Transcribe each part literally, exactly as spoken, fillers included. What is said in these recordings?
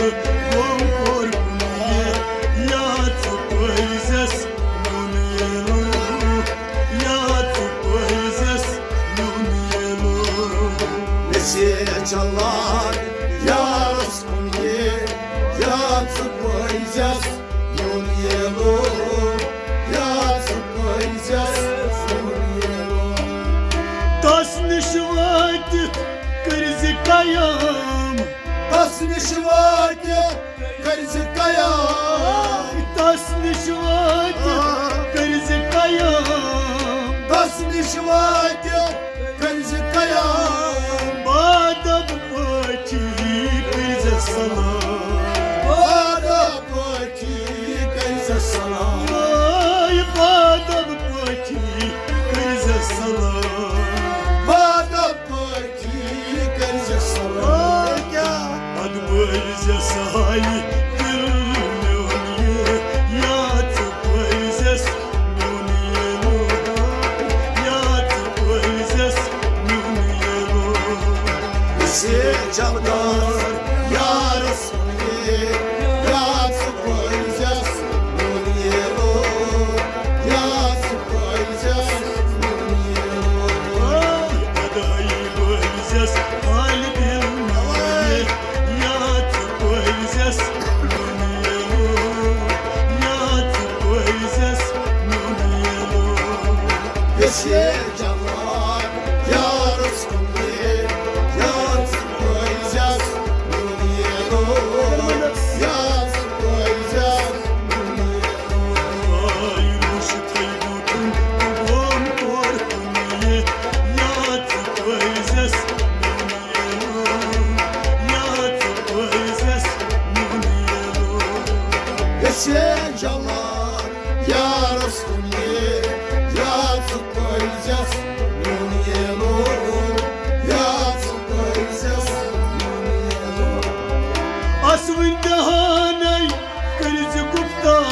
غم کوٚر کُنہِ یا ژٕ پٲرۍزٮ۪س میون ییلو، یا ژٕ پٲرۍزٮ۪س میون ییلو۔ مےٚ چھے چلان یارس کُن یہِ، یا ژٕ پٲرۍزٮ۪س میون ییلو، یا ژٕ پٲرۍزٮ۪س میون ییلو۔ تس نِش وٲتِتھ کٔرۍ زِ قیام۔ تس نِش وٲتِتھ کٔرۍ زِ قیام۔ تس نِش وٲتِتھ کٔرۍ زِ قیام۔ تس نِش وٲتِتھ کٔرۍ زِ قیام۔ بادب پٲٹھی کٔرۍ زِ سلام۔ بادب پٲٹھی کٔرۍ زِ سلام۔ اے بادب پٲٹھی کٔرۍ زِ سلام۔ بادب پٲٹھی کٔرۍ زِ سلام۔ اے کیٛاہ؟ پتہٕ بٲرۍزٮ۪س حالہِ دِل میون یہِ، یا ژٕ بٲرۍزٮ۪س میون ییلو، یا ژٕ بٲرۍزٮ۪س میون ییلو۔ أسۍ چھِ جلدار یارس کُن یہِ، یا ژٕ بٲرۍزٮ۪س میون ییلو، یا ژٕ بٲرۍزٮ۪س میون ییلو۔ اے ادائی بٲرۍزٮ۪س حالہِ دِل میون یہِ، یا ژٕ بٲرۍزٮ۪س میون ییلو، یا ژٕ بٲرۍزٮ۪س میون ییلو۔ أسۍ چھِ جلدار یارس کُن یہِ، یا ژٕ بٲرۍزٮ۪س میون ییلو، یا ژٕ بٲرۍزٮ۪س میون ییلو۔ آے وُچھتھٕے بوٗٹُن غم کوٚر کُن یہِ، یا ژٕ بٲرۍزٮ۪س میون ییلو، یا ژٕ بٲرۍزٮ۪س میون ییلو۔ أسۍ چھِ جلدار یارس کُن یہِ، یا ژٕ بٲرۍزٮ۪س میون ییلو، یا ژٕ بٲرۍزٮ۪س میون ییلو۔ اسوٕنۍ دہانے کٔرۍ زِ گُفتار۔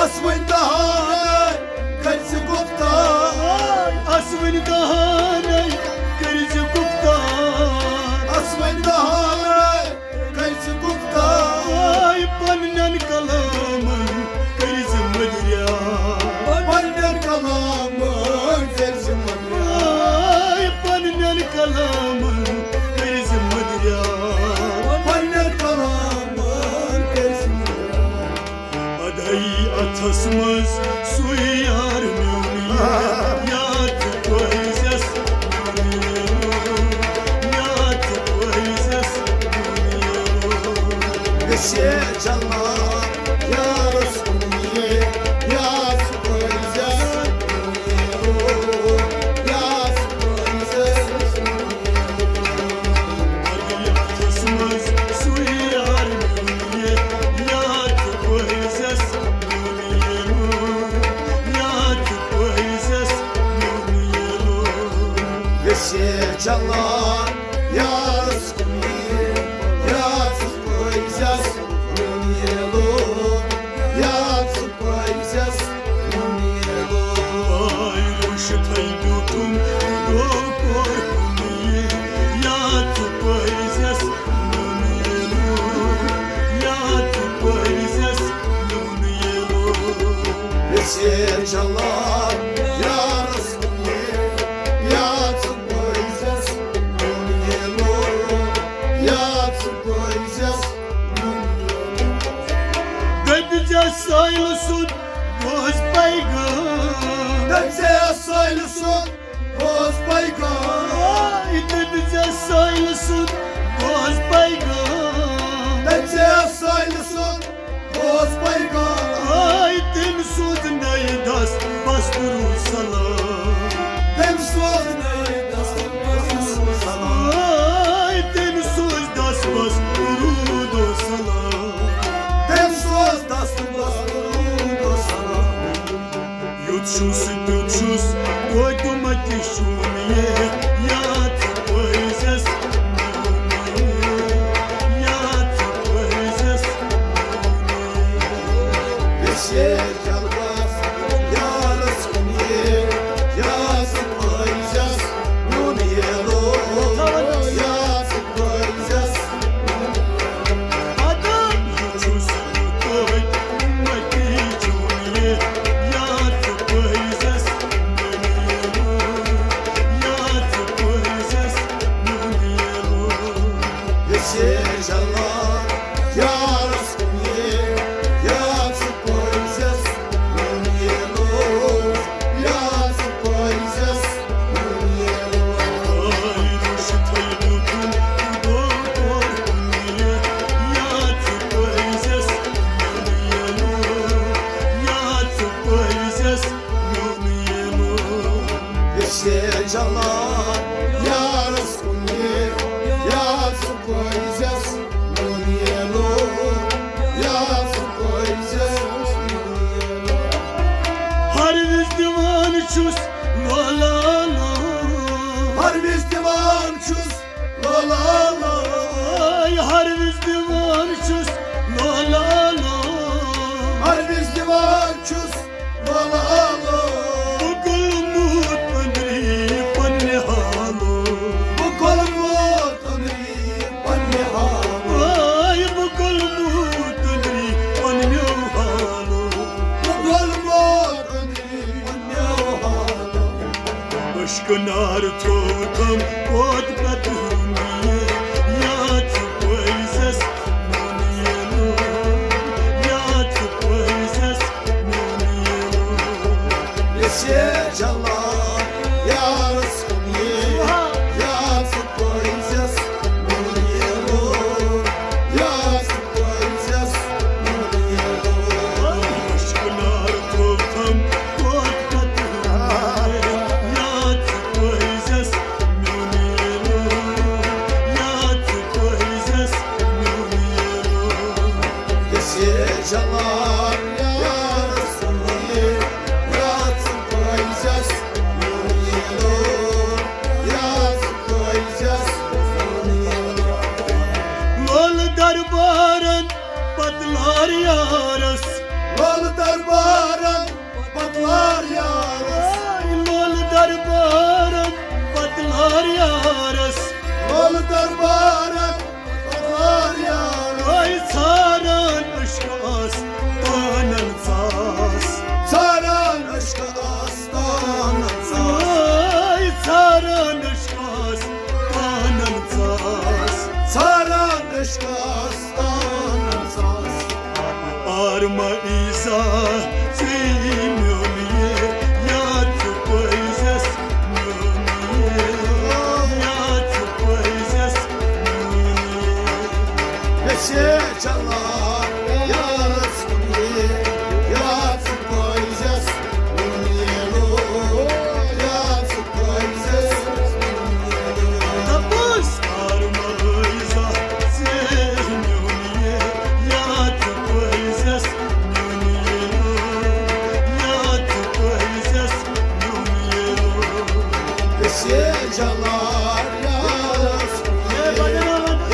اسوٕنۍ دہانے کٔرۍ زِ گُفتار۔ اسوٕنۍ دہانے کٔرۍ زِ گُفتار۔ اسوٕنۍ دہانے کٔرۍ زِ گُفتار۔ آے پننٮ۪ن کلامن کٔرۍ زِ مٔدریا۔ پننٮ۪ن کلامن کٔرۍ زِ مٔدریا۔ آے پننٮ۪ن کلامن کٔرۍ زِ مٔدریا۔ پننٮ۪ن کلامن کٔرۍ زِ مٔدریا۔ ادائی اتھس منٛز سُے یار میون یہِ، یا ژٕ بٲرۍزٮ۪س میون ییلو، یا ژٕ بٲرۍزٮ۪س میون ییلو۔ أسۍ چھِ جلدار یارس کُن یہِ، یا ژٕ بٲرۍزٮ۪س میون ییلو، یا ژٕ بٲرۍزٮ۪س میون ییلو۔ ادائی اتھس منٛز سُے یار میون یہِ، یا ژٕ بٲرۍزٮ۪س میون ییلو، یا ژٕ بٲرۍزٮ۪س میون ییلو۔ أسۍ چھِ جلدار یارس کُن یہِ، یا ژٕ بٲرۍزٮ۪س میون ییلو، یا ژٕ بٲرۍزٮ۪س میون ییلو۔ آے وُچھتھٕے بیوٗٹھُم گوٚو کوٚر کُن یہِ، یا ژٕ بٲرۍزٮ۪س میون ییلو، یا ژٕ بٲرۍزٮ۪س میون ییلو۔ أسۍ چھِ جلدار یارس کُن یہِ، یا ژٕ بٲرۍزٮ۪س میون ییلو، یا ژٕ بٲرۍزٮ۪س میون ییلو۔ دٔپۍ زٮ۪س سٲیلہٕ سُنٛد بوز پیغام۔ دٔپۍ زٮ۪س سٲیلہٕ سُنٛد بوز پیغام۔ آے دٔپۍ زٮ۪س سٲیلہٕ سُنٛد بوز پیغام۔ دٔپۍ زٮ۪س سٲیلہٕ سُنٛد بوز پیغام۔ آے تٔمۍ سوٗز نَیہِ دَس بس درود سلام۔ تٔمۍ سوٗز نَیہِ دَس بس درود سلام۔ آے تٔمۍ سوٗز دَس بس درود و سلام۔ تٔمۍ سوٗز دَس بس درود و سلام۔ یُتھ چھُس تیُتھ چھُس، توتہِ مہ تہِ چھُم یہِ، یا ژٕ پٲرۍزٮ۪س میون یہِ، یا ژٕ پٲرۍزٮ۪س میون یہِ۔ أسۍ چھِ جلوس یارس کُن یہِ، یا ژٕ پٲرۍزٮ۪س میون ییلو، یا ژٕ پٲرۍزٮ۪س۔ جلال، یارس کُن یہِ، یا ژٕ پٲیزٮ۪س میون ییلو، یا ژٕ پٲیزٮ۪س میون ییلو۔ یژھے جلال یارس کُن یہِ، یا ژٕ پٲیزٮ۪س میون ییلو، یا ژٕ پٲیزٮ۪س میون ییلو۔ ہر وِزِ دِوان چھُس لولالو۔ ہر وِزِ دِوان چھُس لولالو۔ ہر وِزِ دِوان چھُس لولالو۔ ہر وِزِ دِوان چھُس لولالو۔ بہٕ گوٚلمُت أنٛدری پننہِ حالو۔ بہٕ گوٚلمُت أنٛدری پننہِ حالو۔ آے بہٕ گوٚلمُت أنٛدری پننیو حالو۔ بہٕ گوٚلمُت أنٛدری پننیو حالو۔ اشکہٕ نار تھوٚوتھم پوت پتہٕ ہُنٛد یاد ژٕ پٲیزٮ۪س میون ییلو، یاد ژٕ پٲیزٮ۪س میون ییلو۔ یژھے جلال یارس کُن یہِ، یا ژٕ پٲیزٮ۪س میون ییلو، یا ژٕ پٲیزٮ۪س میون ییلو۔ اشکہٕ نار تھوٚوتھم پوت پتہٕ ہُنٛد یاد ژٕ پٲیزٮ۪س میون ییلو، یا ژٕ پٲیزٮ۪س میون ییلو۔ یژھے جلال یارس کُن یہِ، یا ژٕ پٲیزٮ۪س میون ییلو، یا ژٕ پٲیزٮ۪س میون ییلو۔ لولہٕ دربارن پتہٕ لار یارس۔ لولہٕ دربارن پتہٕ لار یارس۔ لولہٕ دربارن پتہٕ لار یارس۔ لولہٕ دربارن پتہٕ لار یارس۔ آے ژھاران عشقہٕ آستانن ژاس۔ ژھاران عشقہٕ آستانن ژاس۔ آے ژھاران عشقہٕ آستانن ژاس۔ ژھاران عشقہٕ آستانن ژاس۔ آرما عیسیٰ، ژٕے میون یہِ، یا ژٕ پٲیزٮ۪س میون یہِ، یا ژٕ پٲیزٮ۪س میون یہِ۔ یژھے جلال یارس کُن یہِ، یا ژٕ پٲیزٮ۪س میون ییلو، یا ژٕ پٲیزٮ۪س میون ییلو۔ دپُس، آرما عیسیٰ، ژٕے میون یہِ، یا ژٕ پٲیزٮ۪س میون ییلو، یا ژٕ پٲیزٮ۪س میون ییلو۔ یژھے جلال یارس کُن یہِ،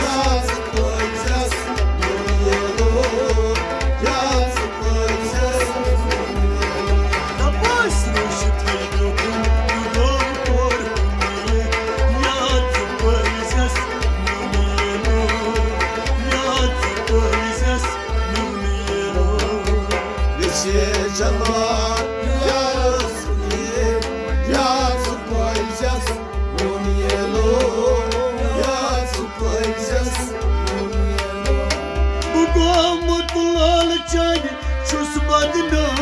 یا ژٕ پٲیزٮ۪س میون ییلو، یا ژٕ پٲیزٮ۪س میون ییلو۔ دپُس، روشتھٕے دیُتُن، یہِ گوٚو پوٚر کُن یہِ، یا ژٕ پٲیزٮ۪س میون ییلو، یا ژٕ پٲیزٮ۪س میون ییلو۔ یژھے جلال یارس کُن یہِ، یا ژٕ پٲیزٮ۪س میون ییلو، یا ژٕ پٲیزٮ۪س میون ییلو۔ بہٕ گوٚمُت لولہٕ چانہِ چھُس بدنام۔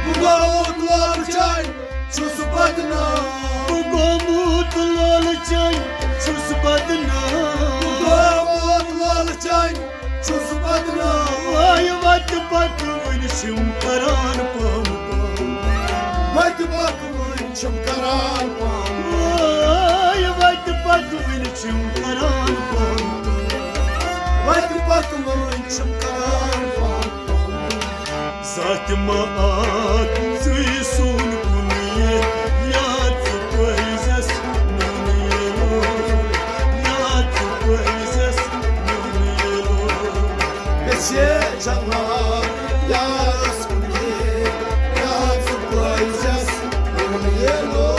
بہٕ گوٚمُت لولہٕ چانہِ چھُس بدنام۔ بہٕ گوٚمُت لولہٕ چانہِ چھُس بدنام۔ بہٕ گوٚمُت لولہٕ چانہِ چھُس بدنام۔ آے وتہِ پکہٕ وٕنہِ چھِم کران پم پم۔ وتہِ پکہٕ وٕنہِ چھِم کران پم۔ آے وتہِ پکہٕ وٕنہِ چھِم کران پم پم۔ وتہِ پکہٕ وٕنہِ چھِم کران پم پم۔ زانٛہہ تہِ ما آکھ ژٕے سون کُن یہِ، یا ژٕ پٲیزٮ۪س میون ییلو، یا ژٕ پٲیزٮ۪س میون ییلو۔ یژھے جلال یارس کُن یہِ، یا ژٕ پٲیزٮ۪س میون ییلو،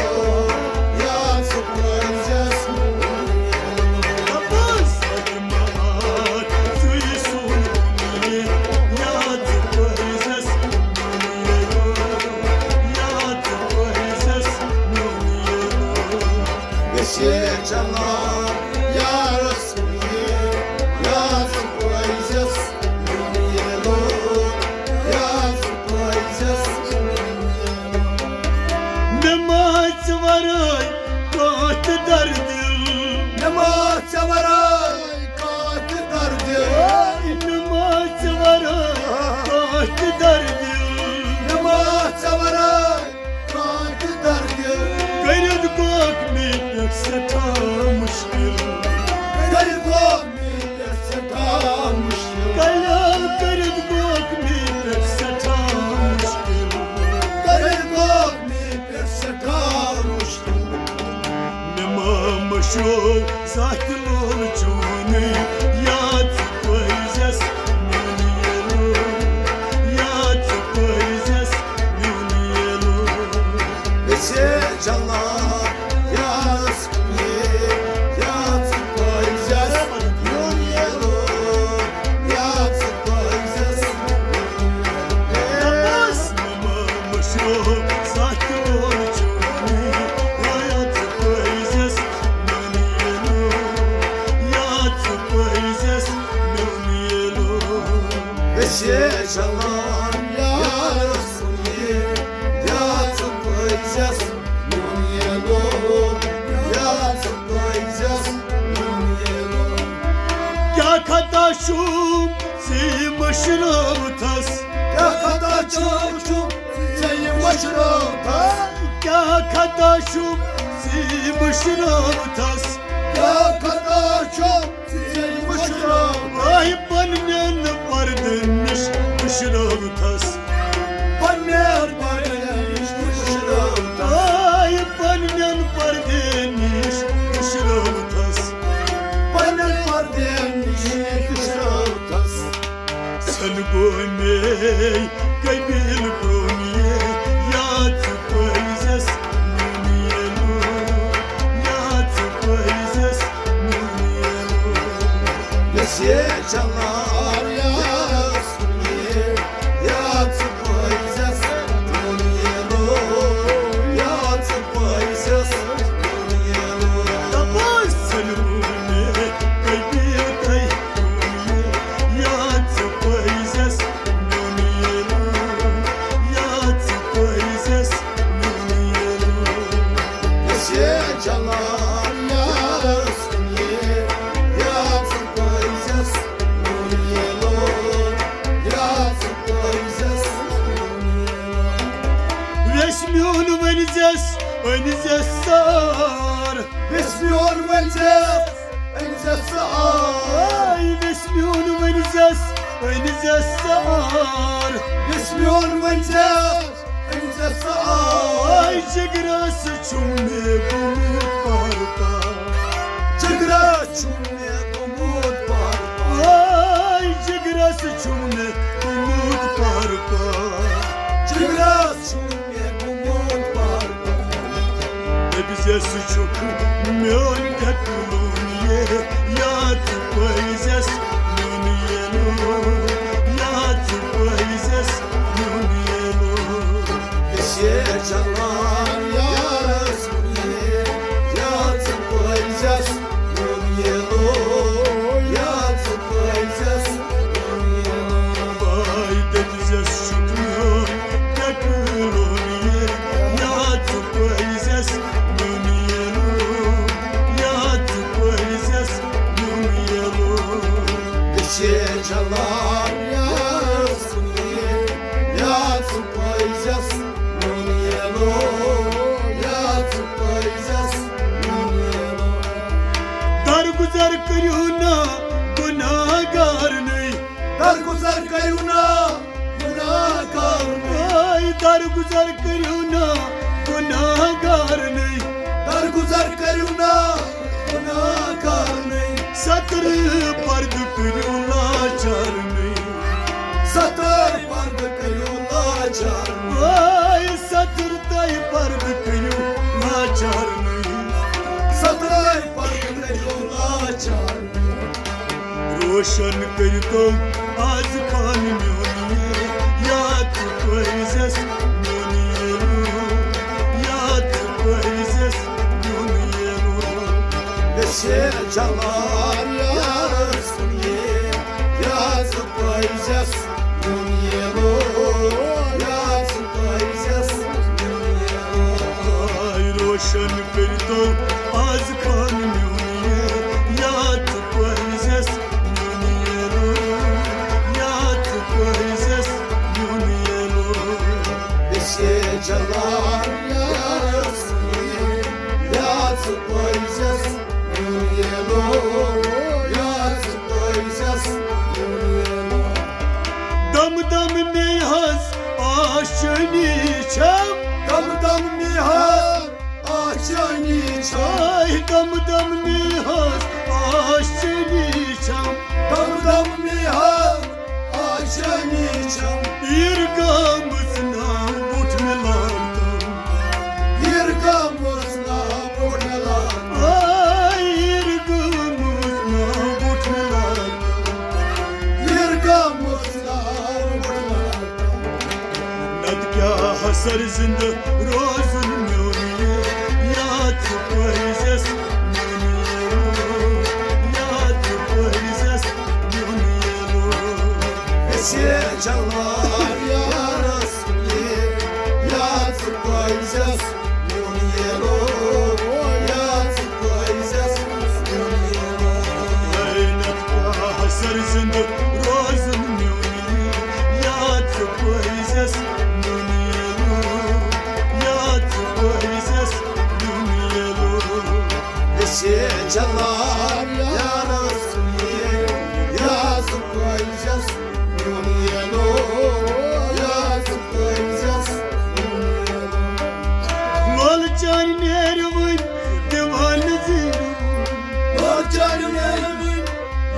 یا ژٕ پٲیزٮ۪س میون ییلو۔ دپُس، زانٛہہ تہِ ما آکھ ژٕے سون کُن یہِ، یا ژٕ پٲیزٮ۪س میون ییلو۔ ورٲے کانٛہہ تہِ دردِ۔ نماز ورٲے کانٛہہ تہِ دردِ۔ نماز ورٲے کانٛہہ تہِ دردِ۔ کٔرِتھ گوٚکھ مےٚ پٮ۪ٹھ سٮ۪ٹھاہ مُشکِل۔ کٔرِتھ گوٚکھ مےٚ پٮ۪ٹھ سٮ۪ٹھاہ مُشکِل۔ کلیو کٔرِتھ گوٚکھ مےٚ پٮ۪ٹھ سٮ۪ٹھاہ مُشکِل۔ کٔرِتھ گوٚکھ مےٚ پٮ۪ٹھ سٮ۪ٹھاہ مُشکِل۔ مےٚ ما مٔشرو زانٛہہ تہِ لول چونُے، یا ژٕ پٔزٮ۪س میون ییلو، یا ژٕ پٔزٮ۪س میون ییلو۔ مےٚ چھے جلان یارس کُنہِ، یا ژٕ پٔزٮ۪س میون ییلو، یا ژٕ پٔزٮ۪س میون ییلو۔ مےٚ ما مٔشرو زانٛہہ تہِ لول چونُے، یا ژٕ پٔزٮ۪س میون ییلو، یا ژٕ پٔزٮ۪س میون ییلو۔ أسۍ چھِ چلان یارس کُنہِ، یا ژٕ پٔزٮ۪س میون ییلو، یا ژٕ پٔزٮ۪س میون ییلو۔ کیٛاہ خطا چھُم ژےٚ مٔشرٲوتھس؟ کیٛاہ خطا چھُم ژےٚ یہِ مٔشرٲوتھس؟ کیٛاہ خطا چھُم ژےٚ مٔشرٲوتھس؟ کیٛاہ خطا چھُم ژےٚ یہِ مٔشرٲوتھس؟ آے پننٮ۪ن پردن نِش مٔشرٲوتھس۔ پننٮ۪ن پردن نِش مٔشرٲوتھس۔ آے پننٮ۪ن پردن نِش مٔشرٲوتھس۔ پننٮ۪ن پردن نِش مٔشرٲوتھس۔ سن گوٚو مے قبیل پرومے، یا ژٕ پٔزٮ۪س میون ییلو، یا ژٕ پٔزٮ۪س میون ییلو۔ یۄس یہِ چلان یارس کُنہِ، یا ژٕ پٔزٮ۪س میون ییلو، یا ژٕ پٔزٮ۪س میون ییلو۔ دپان سن گوٚو مے قبیل تۄہہِ پرومے، یا ژٕ پٔزٮ۪س میون ییلو، یا ژٕ پٔزٮ۪س میون ییلو۔ أسۍ چھِ چلان یارس کُنہِ، یا ژٕ پٔزٮ۪س میون ییلو، یا ژٕ پٔزٮ۪س میون ییلو۔ ویس میون ؤنۍزٮ۪س، أنۍزٮ۪س سار۔ ویس میون ؤنۍزٮ۪س، أنۍزٮ۪س سار۔ آے ویس میون ؤنۍزٮ۪س، أنۍزٮ۪س سار۔ ویس میون ؤنۍزٮ۪س، أنۍزٮ۪س سار۔ آے جگرس چھُم مےٚ گوٚمُت پار پار۔ جگرس چھُم مےٚ گوٚمُت پار پار۔ آے جگرس چھُم مےٚ گوٚمُت پار پار۔ جگرس چھُم مےٚ گوٚمُت پار پار۔ دٔپۍزٮ۪س چھُکھ میون ٹٮ۪کہٕ لون یے، یا ژٕ پٔزٮ۪س میون ییلو، یا ژٕ پٔزٮ۪س میون ییلو۔ أسۍ چھِ چلان یارس کُنہِ، یا ژٕ پٔزٮ۪س میون ییلو، یا ژٕ پٔزٮ۪س میون ییلو۔ باے دٔپۍزٮ۪س چھُکھ میون ٹٮ۪کہٕ لون یے، یا ژٕ پٔزٮ۪س میون ییلو، یا ژٕ پٔزٮ۪س میون ییلو۔ أسۍ چھِ چلان یارس کُنہِ، یا ژٕ پٔزٮ۪س میون ییلو، یا ژٕ پٔزٮ۪س میون ییلو۔ درگُزر کٔرِو نہ گُناہگارنٕے۔ درگُزر کٔرِو نہ گُناہگارنٕے۔ آے درگُزر کٔرِو نہ گُناہگارنٕے۔ درگُزر کٔرِو نہ گُناہگارنٕے۔ ستر پردٕ کٔرِو لاچارنٕے۔ ستر پردٕ کٔرِو لاچارنٕے۔ آے ستر تۄہہِ پردٕ کٔرِو لاچارنٕے۔ ستر پردٕ کٔرِو لاچارنٕے۔ روشن کٔرۍتو آز خان میون یے، یا ژٕ پٔزٮ۪س میون ییلو، یا ژٕ پٔزٮ۪س میون ییلو۔ أسۍ چھِ چلان یارس کُنہِ، یا ژٕ پٔزٮ۪س میون ییلو، یا ژٕ پٔزٮ۪س میون ییلو۔ آے روشن کٔرۍتو آز خان میون یے، یا سر زندٕ روزُن میون یار، یاد ژٕ پٲرۍزٮ۪س میون یار، یاد ژٕ پٲرۍزٮ۪س میون یار۔ أسۍ چھِ لار یارس کُن، یاد ژٕ پٲرۍزٮ۪س میون یار، یاد ژٕ پٲرۍزٮ۪س میون یار۔ اے نتہٕ کیٛاہ سر زندٕ روزُن میون یار، یاد ژٕ پٲرۍزٮ۪س میون یار، یاد ژٕ پٲرۍزٮ۪س میون یار۔ أسۍ چھِ لار یارس کُن، یاد ژٕ پٲرۍزٮ۪س میون یار، یاد ژٕ پٲرۍزٮ۪س میون یار۔ لولہٕ چانہِ نیرِ وٕنۍ دیوانہٕ زیٖرۍ۔ لولہٕ چانہِ نیرِ وٕنۍ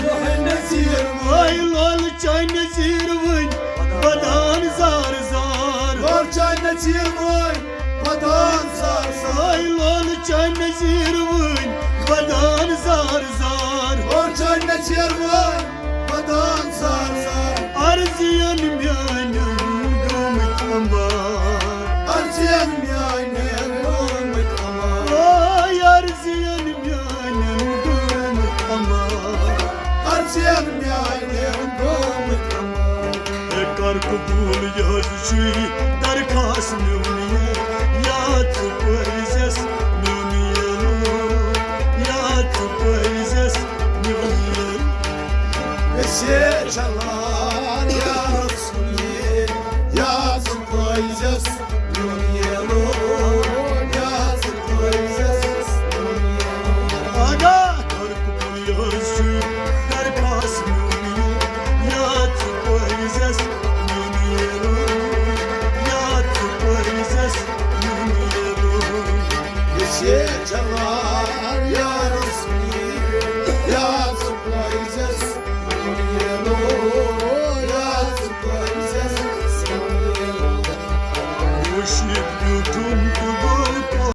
دیوانہٕ زیٖرۍ۔ اے لولہٕ چانہِ زیٖرۍ وٕنۍ بدان زار زار۔ لولہٕ چانہِ زیٖرۍ وٕنۍ بدان زار زار۔ اے لولہٕ چانہِ زیٖرۍ وٕنۍ بدان زار زار۔ لولہٕ چانہِ زیٖرۍ وٕنۍ بدان زار زار۔ عرضین میانٮ۪ن گٲمٕتۍ امبار۔ عرضین میانٮ۪ن گٲمٕتۍ امبار۔ اے عرضین میانٮ۪ن گٲمٕتۍ امبار۔ عرضین میانٮ۪ن گٲمٕتۍ امبار۔ اے کر قبول یہِ حظ چھُے درخواست میون یار، یاد ژٕ پٲرۍزٮ۪س میون یار، یاد ژٕ پٲرۍزٮ۪س میون یار۔ أسۍ چھِ لار یار